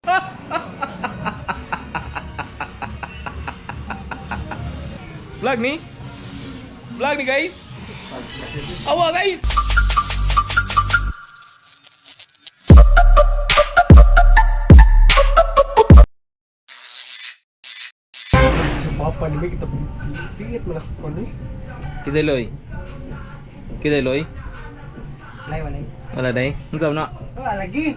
Vlog ni? Vlog ni, guys? Awa, guys! Papa ni kita piit mo na sa kuno. Kita loy. Kita loy. Walay, walay. Wala day. Unsa na? Wala lagi.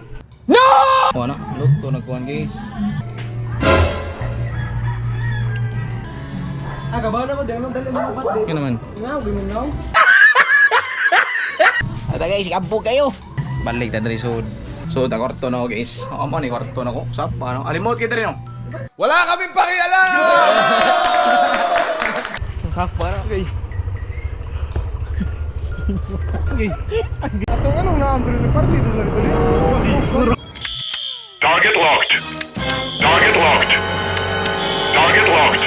Wala na. Luto na kuan, guys. Ah, gabaw na ko dai anong dali mo upat Kaya naman. Ngaw, giminaw. Ata guys, kampo kayo. Balik ta diri sud. So ta kwarto na ko, guys. Ako mo ni kwarto na ko. Sap ano? Alimot kita rin no. Wala kaming pakialam! Kapa na guys. Okay. Atong anong naang diri party dili dili. Target locked. Target locked. Target locked.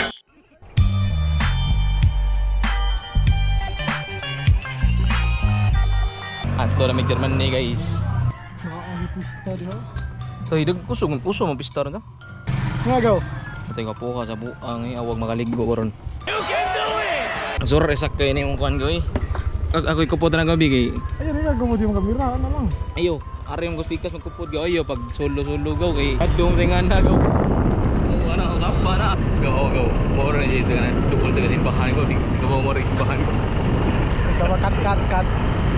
Ato na may Germany, guys. Pista diha. Toy, dag kusog, kusog mo pista ron ta. Nga gaw. Atay ka po ka sa buang eh, awag makaligo ko ron. You can do it! Zor, isak kayo ni mong kuan ko eh. Ako'y kupod na gabi kay. Ayun nga gumod yung kamera ano lang. Ayo, ari mong gustikas magkupod ka ayo pag solo-solo gaw kay adong tingan na gaw. Oo ana, usap na. Go go. Mo ron dito na dukol sa simbahan ko, di ka mo rin simbahan ko. Sama cut cut cut.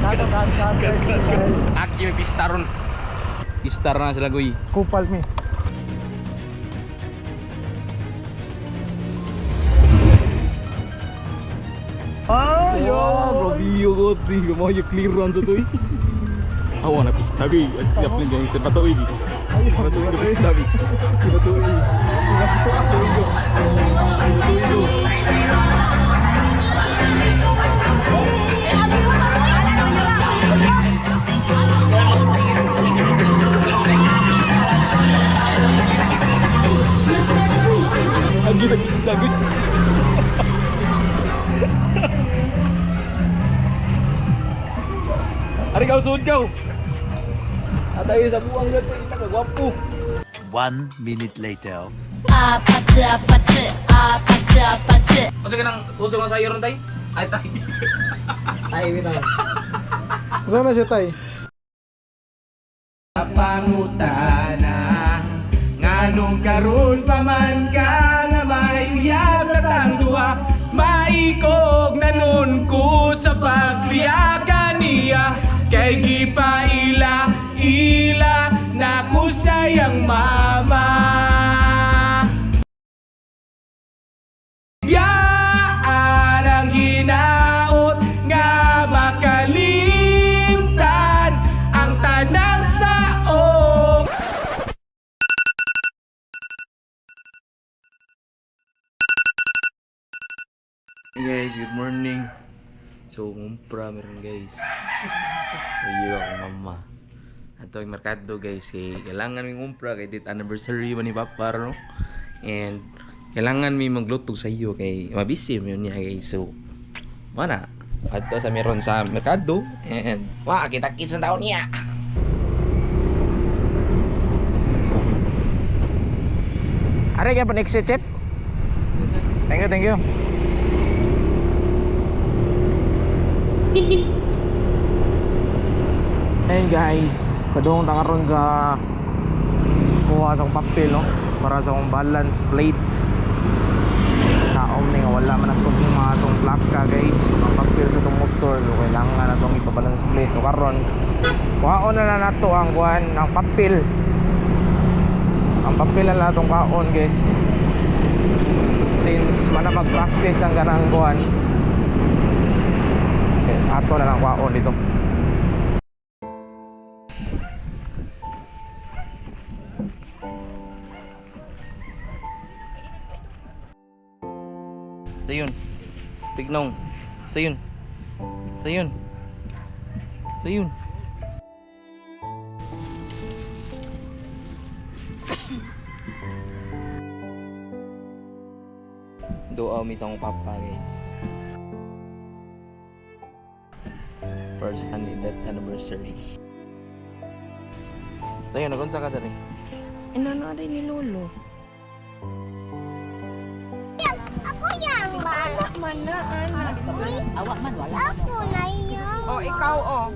Cut cut cut. Cut cut. Aki may pista ron. Pista na sila goy. Kupal mi. Ay, Wow, grabe ko di ko mo yung clear run sa toy. Awa na pista goy. At yapling gang sa patuig. Patuig ka pista goy. Patuig. Patuig go. Patuig go. Ang gita pista guys. Ari ka suod ka. Atay sa buang gato ina ka gwapo. 1 minute later. 아파트 아파트 아파트 아파트 Unsa ka nang uso nga sayo ron tay? Ay tay. Tay bitaw. Saan na siya tay? Pangutana nganong karon pa man ka nga may uyab na tang duha maikog na nun ko sa pagbiya niya kay gipaila ila na ko sayang mama. Biyaan ang hinaot nga makalimtan ang tanang saong. Hey guys, good morning. So, ngumpra meron, guys. Ayo ako mama. Ato ang merkado, guys, kay kailangan mi ngumpra kay dit anniversary man ni Papa no. And kailangan mi magluto sa iyo kay mabisi mo yun niya, guys. So, mana. Ato sa meron sa merkado and wa kita kits na taon niya. Are kaya pa next chip? Thank you, thank you. Ayun guys, padung ta karon sa kuha sa akong papel no para sa akong balance plate. Naom ni nga wala man atong mga atong plaka, guys, mga papel sa itong motor, so kailangan na itong ipa-balance plate. So karon, kuhaon na lang nato ang kuhan ang papel. Ang papel na lang atong kaon, guys. Since mana mag-process ang ganang kuhan. Okay, ato na lang kuhaon dito. Sayun. Tignong. Sayun. Sayun. Sayun. Doa mi sa akong papa, guys. First death anniversary. Tayo, nagunsa ka dali. Inano rin ni Lolo. Ako yang ba? Man na, anak. Awa man wala. Ako na yung. Oh, ikaw oh.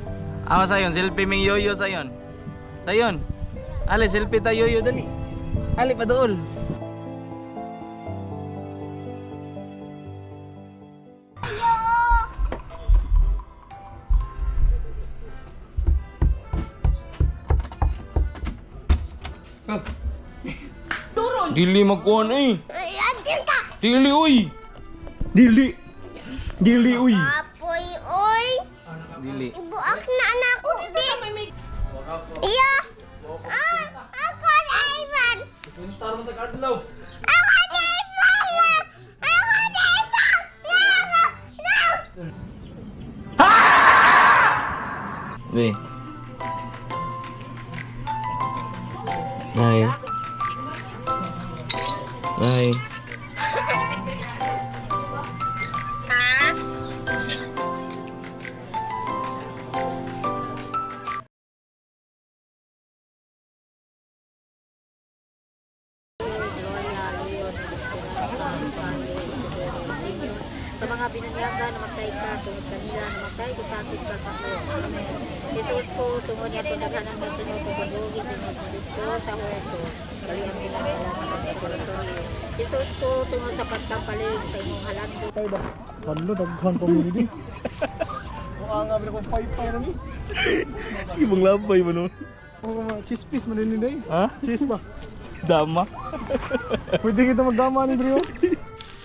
Ako sayon, selfie ming yoyo sayon. Sayon. Ali, selfie tayo yoyo dali. Ali paduol. Dili magkuhan eh. Ay, andyan ka. Dili uy. Dili. Dili uy. Apoy, oy. Dili. Ibuak na anak ko, bi. Iya. Ah, ako na Ivan. Puntar mo tag-adlaw. Ako na Ivan. Ako na Ivan. No, no. Be. Nay. Nay. Ha? Sa mga binanyaga, namatay ka, tungod kanila, namatay ka sa akin ka sa Amen. Jesus ko, tungod niya itong daghan ang kasunod sa paghugi sa inyo dito sa huerto. Bali ang pinangala sa pagkakulatorio. Jesus ko, tungod sa pagkapalig sa imong halando. Tayo ba? Kalo, daghan pa mo ni. Mukha nga ba akong paypay na ni? Ibang labay mo no. Oh, cheese piece man din ni. Ha? Cheese ba? Dama. Pwede kita magdama ni Brio.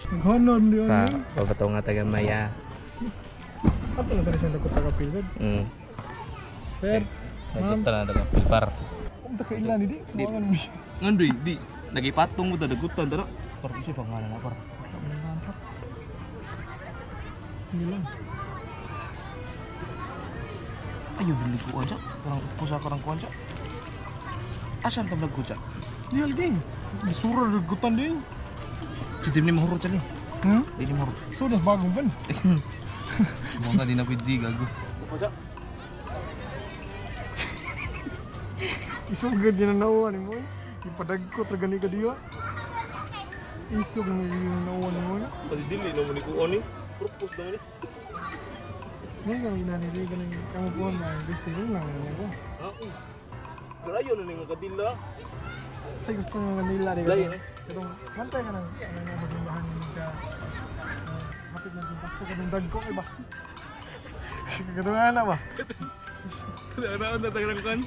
Naghanon ni Pa, ano. papato nga taga maya. Ato lang sa rin ko taga pilsad. Sir, ma'am, Nagkita na taga pilpar. ang taka ila ni di. Kumangan mo siya. Ngandoy, di. Nagipatong mo dadagutan dara. Par ko siya pangalan na par. Hindi lang. Ayo bili ko aja. Kurang kusa kurang kuan siya. Asan pa vlog ko siya? Di alging. Bisura dagutan din. Si Dimni mahurot siya ni. Hmm? Di ni mahurot. So, das bagong ban. Mga di na pwede gago. Isugod din na nauwa ni mo. Ipadag ko talaga ni kadiwa. Isog na yung nauwa ni mo. Pati dili na mo ni kuon ni. Propose na mo ni. Ngayon kami na nila ganun kamo po na gusto yun lang niya ko. Ha? Grayo na ning kadila. Sa gusto mo Manila di Layo, ba? Katong mantay ka nang ano na sa simbahan ka. Hapit na yung Pasko katong dagko kay ba. Katong ana ba? Ano na tagang kan?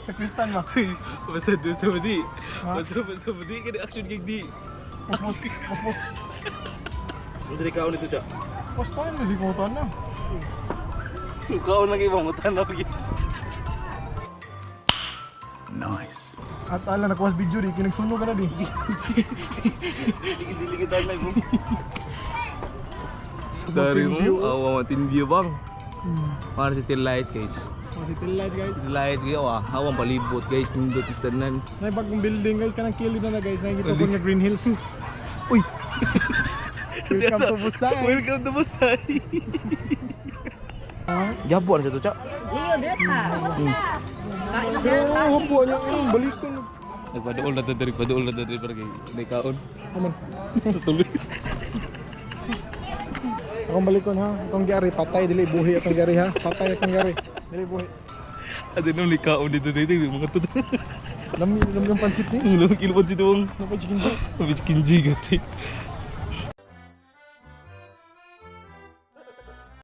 Sa Kristan ba? Basta doon sa madi. Ha? Basta basta madi kani action gig di. Pos pos pos Unsa di kaon nito siya? pos tayo na si Kutan na. Kaon lagi pangutan na pag Nice. At ala nakuha sa video di kinagsunog ka na di. Dili kita na bro. Dari mo, awa matin view bang. Para sa till lights guys. Positive light guys. Till lights guys, awa, awang palibot guys, nindot istanan. Nay bagong building guys kanang kilid na na guys nakikita ko nga Green Hills. Uy. Welcome to Busay. Welcome to Busay. Jabo ano sa to, Chak? Leo, dirta. Oh, habuan niya ang balikon. Nagpaduol na to diri, paduol na to diri para kay may kaon. Aman. Sa tuloy. Akong balikon ha. Akong gyari patay dili buhi akong gyari ha. Patay akong gyari. Dili buhi. Ate nung likaon dito dito mga to. Lami lami ang pansit ni. Ang lamig ilpan si Duwang. Napay chicken joy. Mabis kinji gati.